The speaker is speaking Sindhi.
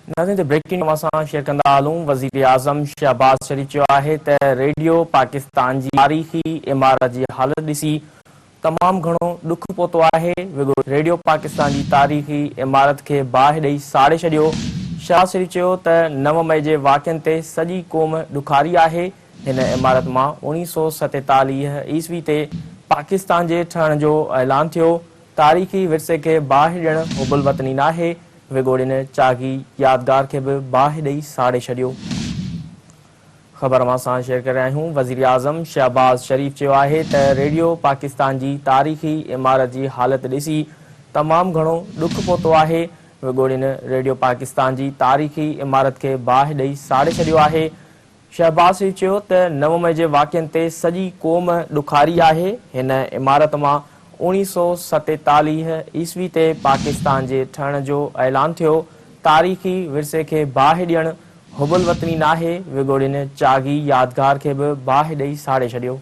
ناظرين ته بريڪنگ اوهان سان شيئر ڪندا هلون وزيراعظم شهباز شريف چيو آهي ته ريڊيو پاڪستان جي تاريخي عمارت جي حالت ڏسي تمام گهڻو ڏک پهتو آهي وڳوڙ ريڊيو پاڪستان جي تاريخي عمارت کي باهه ڏئي ساڙي ڇڏيو شهباز شريف چيو ته 9 مئي جي واقعن تي سڄي قوم ڏکاري آهي هن عمارت مان 1947 عيسوي تي پاڪستان جي ٺهڻ جو اعلان ٿيو تاريخي ورثي کي باهه ڏيڻ حب الوطني ناهي، وڳوڙين چاغي يادگار کي به باهه ڏئي ساڙي ڇڏيو. خبر اوهان سان شيئر ڪري رهيا آهيون، وزيراعظم شهباز شريف چيو آهي ته ريڊيو پاڪستان جي تاريخي عمارت جي حالت ڏسي تمام گهڻو ڏک پهتو آهي، وڳوڙين ريڊيو پاڪستان جي تاريخي عمارت کي باهه ڏئي ساڙي ڇڏيو آهي، شهباز شريف چيو ته 9 مئي جي واقعن تي سڄي قوم ڏکاري آهي، هن عمارت مان 1947 عيسوي تي پاڪستان جي ٺهڻ جو اعلان ٿيو، تاريخي ورثي کي باهه ڏيڻ حب الوطني ناهي، وڳوڙين چاغي يادگار کي به باهه ڏئي ساڙي ڇڏيو.